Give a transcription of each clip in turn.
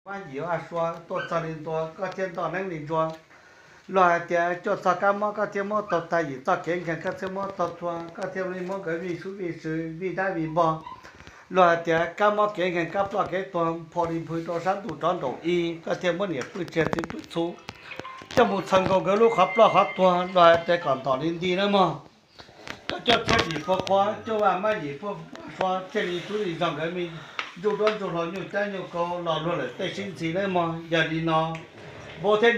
Mab yim ua sua tuaj txog li ntua koj thiaj ntoj neeb li ntsuag. Luag hais tias cuaj txog kab mob koj thiaj muab taug tag, yim txoj kev nkeeg koj thiaj muab taug txhua, koj thiaj li muab nkawd vij sub vij sw, vij dab vij npog. Luag hais tias kab mob kev nkeeg kab ploj kev tuag, nphau li nphws rau sab ntuj rov nraum i, koj thiaj muab niam pwj tsiag txiv pwj txhu coj mus txhaws nkaus nkawd lub qhov ploj qhov tuag. Luag hais tias kom ntom li nti na mog. Koj coj tshuab yim puag qhua, coj vaj mab yim puag sua, thiaj li tub li zog nkawd me ntsuj duab ntsuj hlauv nyuj cab nyuj kau los luag lawm tej sib ntxhi na mog. Yog li no, vauv thiab,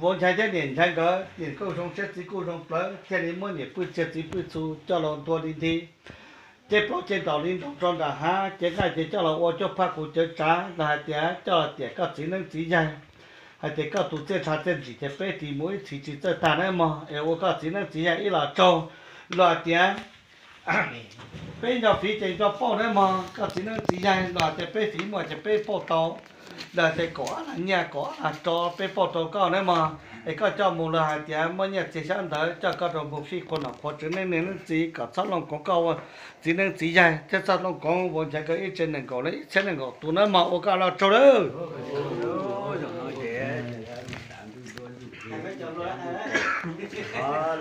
vauv Nchaiv thiab niam Nchaiv nkawd niam kuj zoo siab txiv kuj zoo plawv, thiaj li muab niam pwj tsiag txiv pwj txhu coj los ntua li nti. Ces plaub ces nraum li nraum rau nram hav, ces nqaij ces coj los ua cuaj phaj qus cawv tsav los hais tias coj los tiam koj txiv neeb txiv yaig, hais tias koj tus txiaj ntsha txiaj ntsig ces peb ris mus ib txhis tsis txawj tag na mog, es ua koj txiv neeb txiv yaig ib los tsaug. Los hais tias peb nco fiv ces nco pauj na mog, koj txiv neeb txiv yaig los hais tias peb fiv muaj ces peb pauj tau, los hais tias kaum ob las nyiaj kaum ob las rau peb pauj rau koj na mog. Es koj coj mus los hais tias muaj nyiaj txiag xyab ntawv coj koj rau mus fij qhua nom qhua tswv neeb niaj neeb txiv kom txhob looj koov koj ua txiv neeb txiv yaig thiab txhob looj koov vauv Nchaiv nkawd ib tsev nees nkaum leej ib txhiab nees nkaum tus na mog, ua koj los tsaug lawm.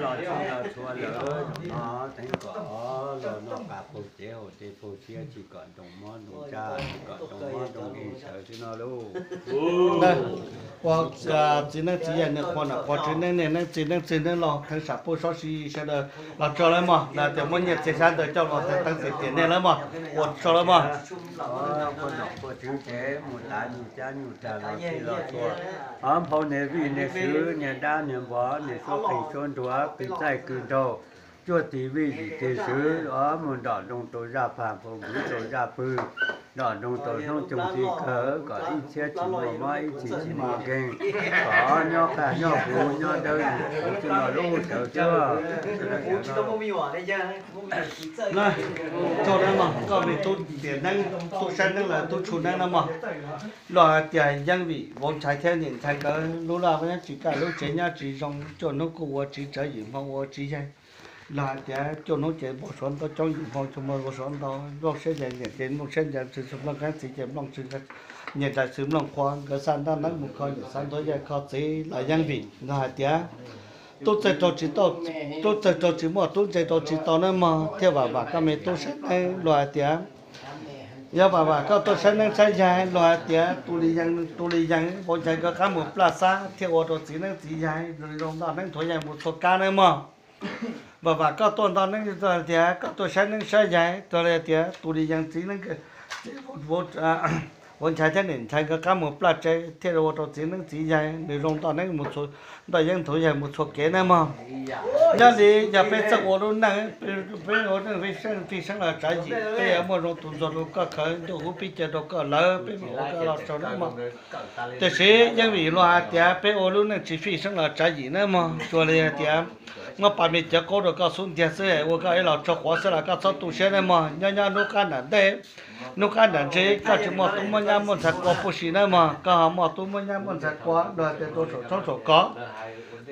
Los txhua lawm no, teev kom los noj qab paug cev haus dej paug siab, tsis kom ntoo mob ntoo tsaj, tsis kom ntoo mob ntoo nkeeg sawv xwb no lauj. Ua txiv neeb txiv yaig nws qhua nom qhua tswv neeb niaj neeb txiv neeb txwg neeb laug theej sam puj sob si sawv daws los tsaug lawm mog, los tias muab nyiaj txiag xyab ntawv coj los teev tiam tiam nej lawm mog, ua tsaug lawm mog. Qhua nom qhua tswv ces mus tav nyuj cab nyuj tag los txhij los txhua, o nphau niag vij niag swv niag dab niag npog niag suab qeej suab nruas kwv txaij kwv nraug, cuaj tig vij yim tig swv, o mus nrom ntoo rau zaj pag nphau nkuv rau zaj pwg, nrom ntoo rau hnub coog txij kawg kom ib txhiab tsis muaj mob ib txhis tsis muaj nkeeg, kom nyob qaj nyob huv nyob dawb nyob huv txwj no lub sawv thiab. Tsaug na mog, koj me tub tiam neeb tub saib neeb lawm tub tshu neeb na mog. Los hais tias yeej vim vauv Nchaiv thiab niam Nchaiv nkawd lub laj nyob tsis kaj lub tsev nyob tsis zoo, cuaj hnub kuj ua tsis tsawv yim hmo ua tsis yeej. Los hais tias cuaj hnub ces npau suav ntau coob yim hmo cuaj hmo npau suav ntau, nplooj siab ncaws niam ces nplooj siab ncaws txiv, nplooj qeeb txiv ces nplooj nyias nraim txiv nplooj qhua, nkawd xa ntaj neeb mus kho niam xa ntuav yaig kho txiv los yeej vim los hais tias tub txawg rau tsis tau, tub txawg rau tsis muaj tub ntse rau tsis tau na mog, thiaj vam vam koj me tub saib neeb los hais tias, yog vam vam koj tuaj saib neeb saib yaig los hais tias tus li yees tus li yees vauv Nchaiv nkawd qab mus plaj xab thiaj ua rau txiv neeb txiv yaig zoo ntoj neeb nthuav yaig mus txhua kab na mog. Vam vam koj tuaj ntoj neeb tias koj tuaj saib neeb saib yaig tias tus li yees txiv neeb, vauv Nchaiv thiab niam Nchaiv nkawd qab mus plaj tsev thiaj ua rau txiv neeb txiv yaig nws zoo ntoj neeb ntoj yeeb nthuav yaig mus txhua kev na mog. Nyob li yog peb txawj ua lub neej, peb ua neej fij seeb los tsav yim, peb yuav muaj zoo tus ntxuag rau koj khawv ntuj hub pib caw rau koj lawm, peb mam ua koj los tsaug na mog. Tiam sis yeej vim luag hais tias peb ua lub neej tsis fij seeb los tsav yim na mog, tsuas li hais tias muab pas me cawv qaub rau koj xub ntiag xwb, ua koj ib los tsaug quav xwb los koj txhob tu siab na mog. Nyob nyob hnub qab nram ntej, hnub qab nram ntse koj tsis muaj tub muaj nyab muaj ntxhais qua puj si na mog, koj ho muaj tub muaj nyab muaj ntxhais qua los hais tias rau saum tshoob saum kos.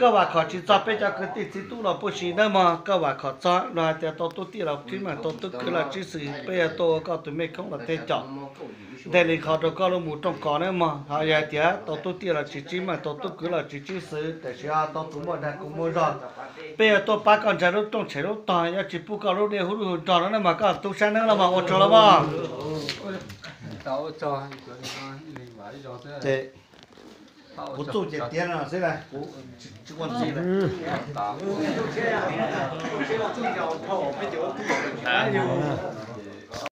Koj vam khom tsis txog peb cov kwv tij txiv tub los puj si na mog, koj vam khom txog los hais tias tau tub tij los tsib meej tau tub kwv los tsib xwm, peb yuav tuaj ua koj tus mej koob los tej com ntej li qhov rau koj lub mus rooj kos na mog. Ho yog hais tias tau tub tij los tsis tsib meej tau tub kwv los tsis tsib xwm, tiam sis ho tau tus muaj dag kuv muaj zog, peb yuav tuaj pab koj ntsaig lub rooj tshem lub tog, yuav tsis pub koj lub dej hub lub hu nrog no na mog, koj tub saib neeb los mog, ua tsaug los mog. Kuv txuj ces tiav no xwb, kuv tsis ua ntxiv lawm.